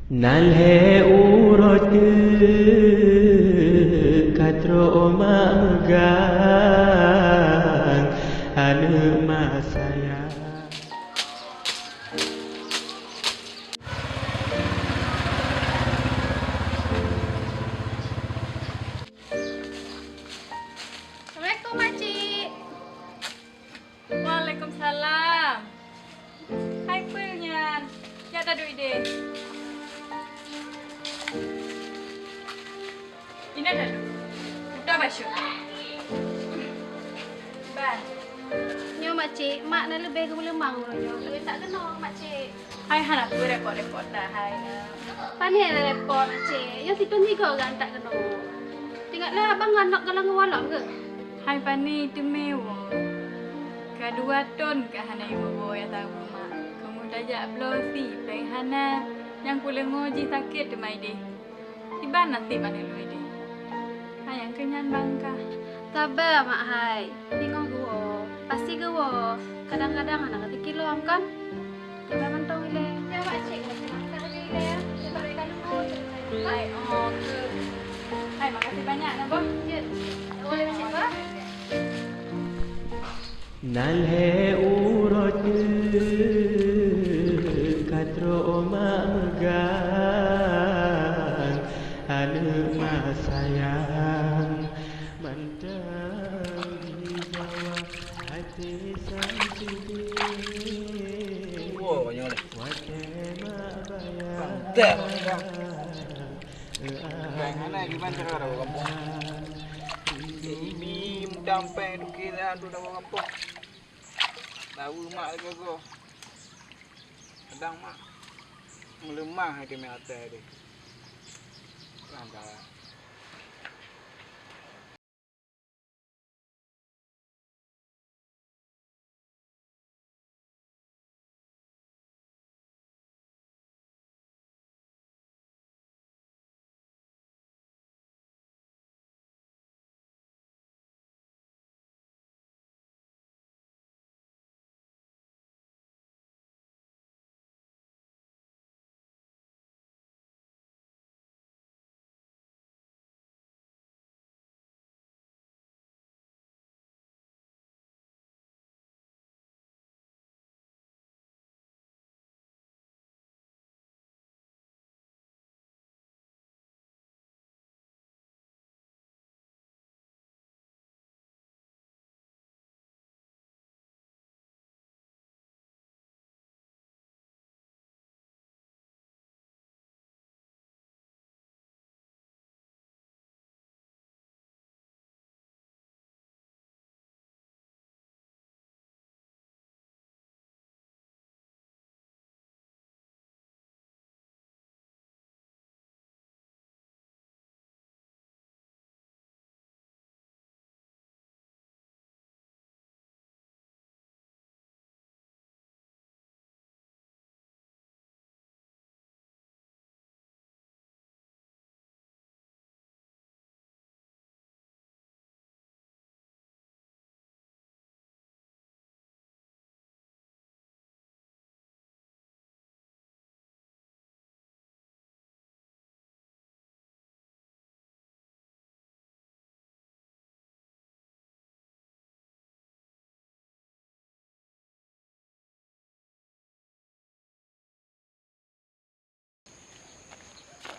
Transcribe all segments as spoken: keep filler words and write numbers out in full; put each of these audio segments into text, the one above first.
Na lhèe uroe teuk ka trok mak meugang, aneuk mak sayang. Assalamualaikum, makcik. Waalaikumsalam. Hai peue nyan? Jak taduek idéh. Ina taduek. Uta basyok. Ban. Nyoe makcik, mak na leubeh geumeuleumang uroe nyoe. Keuneuk tak keunoe makcik. Hai hana peue repot-repot dah hai na. Pane repot makcik. Nyoe sithôn sigoe geuantak keunoe. Ingat lé abang ngon nok galak ngon walong keuh. Hai pane teumé woe. Ka dua thon ka hana iwoe-woe ya tahu mak. Kamoe tajak bloe si péng hana, nyang peuleungoe jih sakét teuma idéh. Iban naseb aneuk lôn idéh. Hai nyang keu nyan bangka. Saba mak hai, bingung geuwoe. Pasti geuwoe. Kadang-kadang hana ka teukilom kan? Coba mantong ilèe. Ya, Mak Cik, macam mana ilèe? Coba berikan dulu. Hai, oh, ke. Hai, makasih banyak, Nabah. Ya. Boleh, Mak Cik, Bah? Na lhèe uroe teuk ka trok mak meugang, aneuk mak sayang, mantong jibawa até sang sidéh. Wow, banyak leh. Watèe mak bayang. Bang, teh, bang. Bang, hana gimana cara dah kampung? Ini mudah sampai dukira tu dah kampung. Tahu mak lagi aku. Kadang mak melemah hati mak atas dia. Lantaran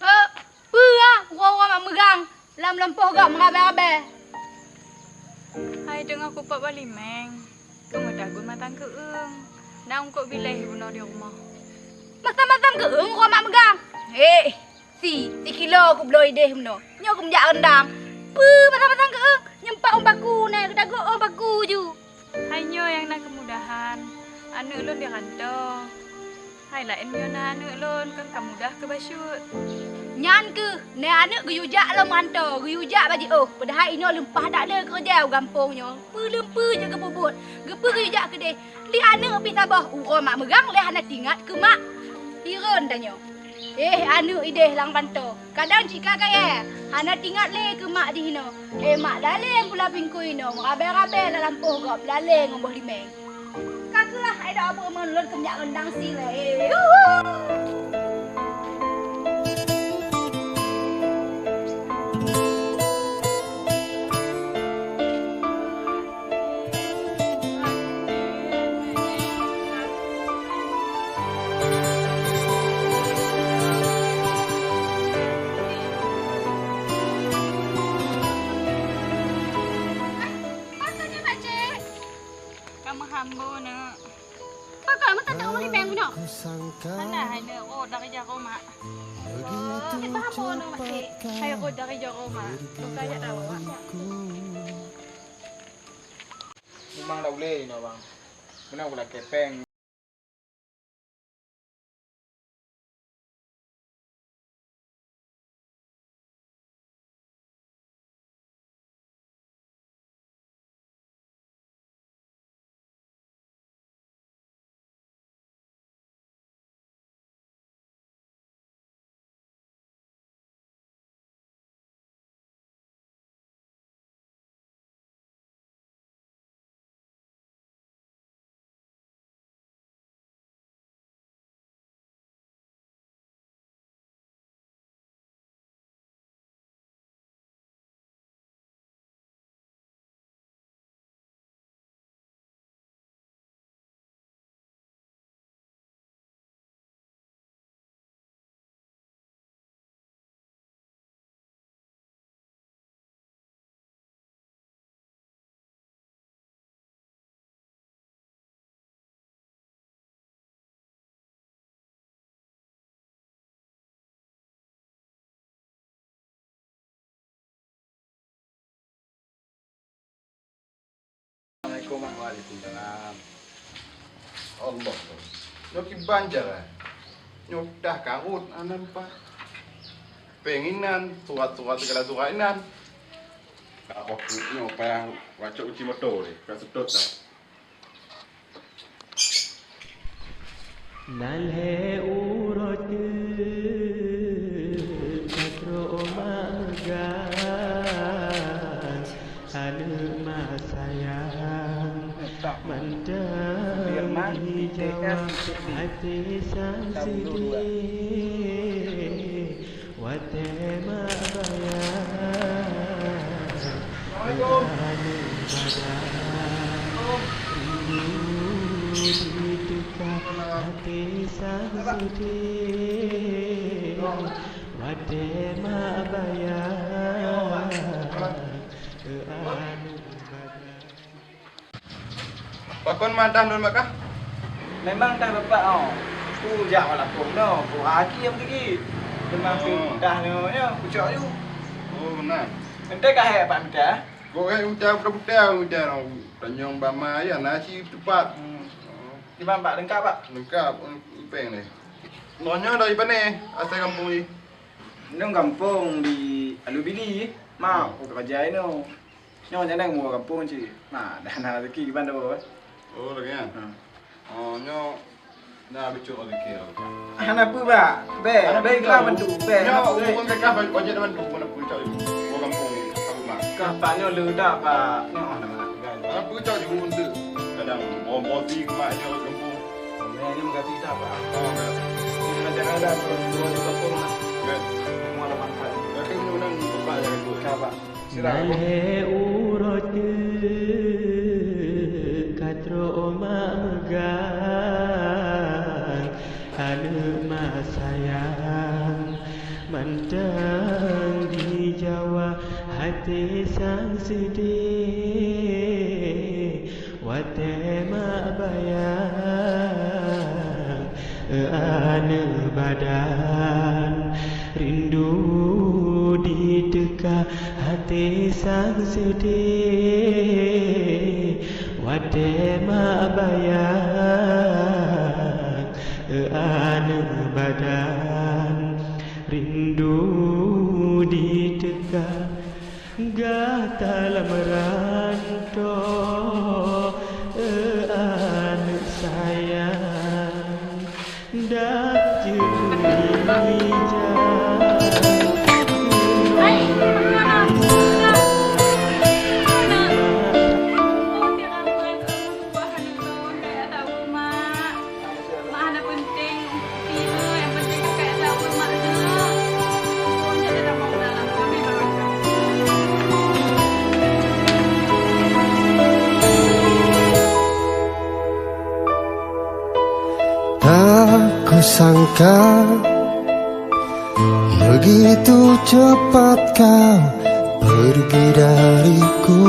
Hek, peue ah uroe-uroe mak meugang lam lampôh gob meurabée-rabée? Hai teungoh kupak bak limeng, keu meutagun matang keueung, na eungkôt biléh bunoe di rumoh. Matang-matang keueung uroe mak meugang? Heh, si, sikilo kubloe idéh bunoe. Nyoe keumeujak reundang. Peue matang-matang keueung? Nyoe pat ôn baku na, keudagok ôn baku ju. Hai nyoe nyang na keumudahan, aneuk lôn di rantô. Hai laén nyoe na aneuk lôn, kon ka mudah keu bacut. Nyan keuh, na aneuk geuyue jak lom rantô, geuyue jak bak jiôh, padahai inoe leumpah that le keureuja u gampông nyoe. Peue leumpah jeuet geupeubuet, geupeu geuyue jak keudeh. Li aneuk pih saboh, uroe mak meugang lé hana teuingat keu mak. Hireuen tanyoe. Eh, aneuk idéh lam rantô, kadang cit ka kayée, hana teuingat lé keu mak jih inoe. Eh, mak laleng pula bingkui inoe, meurabée-rabée lam lampôh gob laleng ngon boh limeng. Ka keuh, ai dak abeuh mon lôn keunyak reundang si lé. Eh, yuhu! Oh, dari jaroe, Mak. Wah, paham oh, aneuk maséh. Hai, oh, dari jaroe, Mak. Buka jak tahu, Mak. Memang dak ulèe inoe, Bang. Meunan ulèe kepeng. Assalamualaikum. Waalaikumsalam. Allah. Nyoe kiban cara. Nyoe dah karot aneuk pat. Péng inan, surat-surat segala surat inan. Ka waktu nyoe payah wacok kunci moto lé, ka seutôt dah. Nan lhèe uroe teuk ka trok mak meugang, aneuk mak sayang mantong dijaweueb até sang seudeh. Watèe mak bayang, aneuk badan rindu jiteuka até sang seudeh. Watèe mak bayang, aneuk badan. Pakon mantah lôn mak kah? Memang tah bapak, oh. Ku jak walaupun no, ku aki yang pergi. Memang ku Oh. Tah nyoe, ya, ku cok aju. Oh, beuna. Entah kah hai apak mita? Kok hai udah buta-buta, udah no. Tanyong bama ya, nasi tepat. Hmm. Oh. Di mana, Pak? Lengkap, Pak? Lengkap, ipeng deh. Nonyo dari mana? Asal kampung ni? Nong kampung di Alubili. Ma, Oh. ku kerja ino. Nyoe nyang na muka kampung cit. Nah, dah na rezeki kiban dah, Bos. Oh, lagèe nyan? Ha. Oh, nyoe na bicok rezeki. Hana peue, Pak. Bèk, bèk ikhlas bantu. Bèk, nyoe hana peue. Ureueng kah wajéb bantu, hana peue cok muka kampung ni. Apa, Mak? Kah, Pak, nyoe le dah, Pak. Nyoe hana mana peue. Hana peue cok ureueng tu. Kadang bosi mak nyoe kampung. Nyoe, nyoe makasih dah, Pak. Oh, dah. Ini macam ada tu, dua di kampung lah. Kan? Semua ada manfaat. Kan, nyoe nang, Pak, ya, tu. Kah, Pak. Nan lhèe uroe teuk ka trok mak meugang, aneuk mak sayang, mantong dijaweueb até sang seudeh. Watèe mak bayang, aneuk badan rindu jiteuka até sang seudeh. Watèe mak bayang, aneuk badan rindu jiteuka. Gata lam ranto, eh, aneuk sayang, dak ceurijang. Mak hana penting, nyang penting kakak tahu mak tu. Pokoknya dalam mau dalam kami baru. Tak kusangka begitu cepat kau pergi dariku.